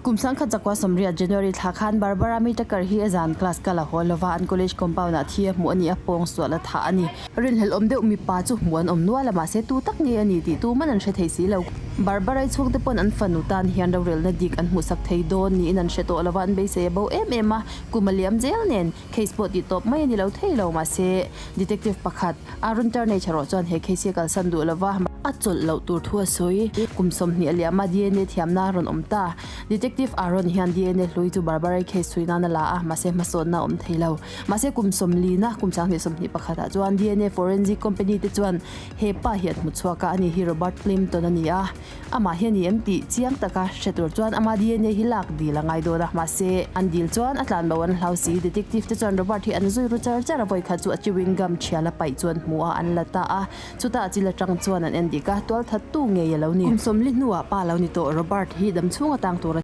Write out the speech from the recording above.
Kum 1980 January thla khan Barbara Mitaker hi a zan class kal a haw lova, an college compound ah thi a hmuh a ni a, pawng sual a thah a ni. Rinhlelh awm deuh mipa chu hmuh an awm nual a, mahse tu tak nge a ni tih tu man an hre thei si lo. Barbara-i chhungte pawn an fanu tan hian rorelna dik an hmuhsak thei dawn niin an hre tawh lova, an beisei a bo em em a, kum a liam zel nen case pawh tih tawp mai a ni lo thei lo, mahse detective pakhat Arun Tarnage erawh chuan he case hi a kalsan duh lova, a chawlh loh tur thu a sawi. Kum 20 a liam a, DNA thiamna a rawn awm ta. Detective Arun hian DNA hlui chu Barbara-i case chhui nan a la a, mahse hmasawnna a awm thei lo. Mahse kum 40 na, kum 2021 ah chuan DNA Forensic Company te chuan he pa hi an hmu chhuak a, ani hi Robert Plimpton a ni a. Amah hi a ni em tih chiang taka hre tur chuan ama DNA hi lak dil a ngai dawn a, mahse an dil chuan a tlan bo an hlau si. Detective te chuan Robert hi an zui ru char char a, vawikhat chu a chewing gum thial a paih chu an hmu a, an la ta a. Chutah chil atang chuan an en dik a, tualthattu ngei a lo ni. Kum 40 hnuah pa lo ni tawh Robert hi damchhung atang tur a.